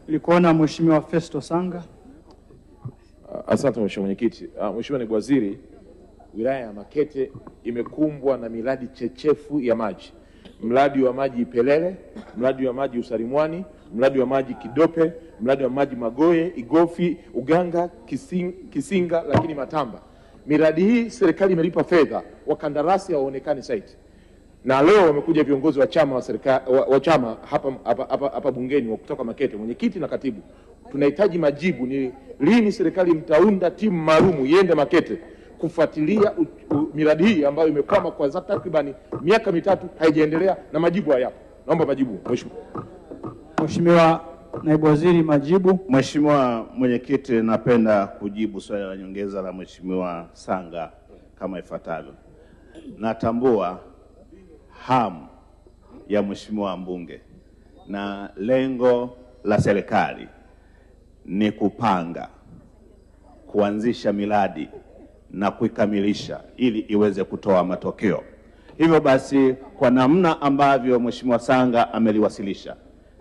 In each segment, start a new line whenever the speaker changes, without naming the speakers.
Nilikuona Mheshimiwa Festo Sanga.
Asante Mheshimiwa Mwenyekiti. Mheshimiwa Naibu Waziri, wilaya ya Makete imekumbwa na miradi chechefu ya maji. Mradi wa maji Ipelele, mradi wa maji Usalimwani, mradi wa maji Kidope, mradi wa maji Magoye, Igofi, Uganga, Kisinga, lakini Matamba. Miradi hii serikali imelipa fedha, wakandarasi hawaonekani site. Na leo wamekuja viongozi wa chama wa serikali wa chama hapa bungeni wa kutoka Makete, mwenyekiti na katibu. Tunahitaji majibu, ni lini serikali mtaunda timu maalumu iende Makete kufuatilia miradi hii ambayo imekwama kwa takribani miaka 3 haijaendelea na majibu hayapo. Naomba majibu Mheshimiwa.
Mheshimiwa Naibu Waziri, majibu.
Mheshimiwa Mwenyekiti, napenda kujibu swali la nyongeza la Mheshimiwa Sanga kama ifuatavyo. Natambua hamu ya Mheshimiwa mbunge na lengo la serikali ni kupanga kuanzisha miradi na kuikamilisha ili iweze kutoa matokeo. Hivyo basi, kwa namna ambavyo Mheshimiwa Sanga ameliwasilisha,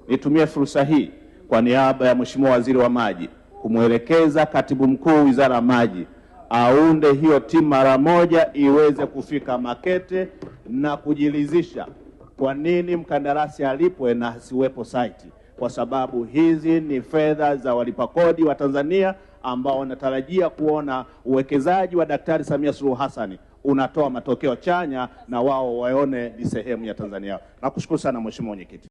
nitumie fursa hii kwa niaba ya Mheshimiwa Waziri wa Maji kumwelekeza Katibu Mkuu Wizara ya Maji aunde hiyo timu mara moja iweze kufika Makete na kujiridhisha kwa nini mkandarasi alipwe na asiwepo site, kwa sababu hizi ni fedha za walipa kodi wa Tanzania ambao wanatarajia kuona uwekezaji wa Daktari Samia Suluhu Hassan unatoa matokeo chanya na wao waone ni sehemu ya Tanzania. Nakushukuru sana Mheshimiwa Mwenyekiti.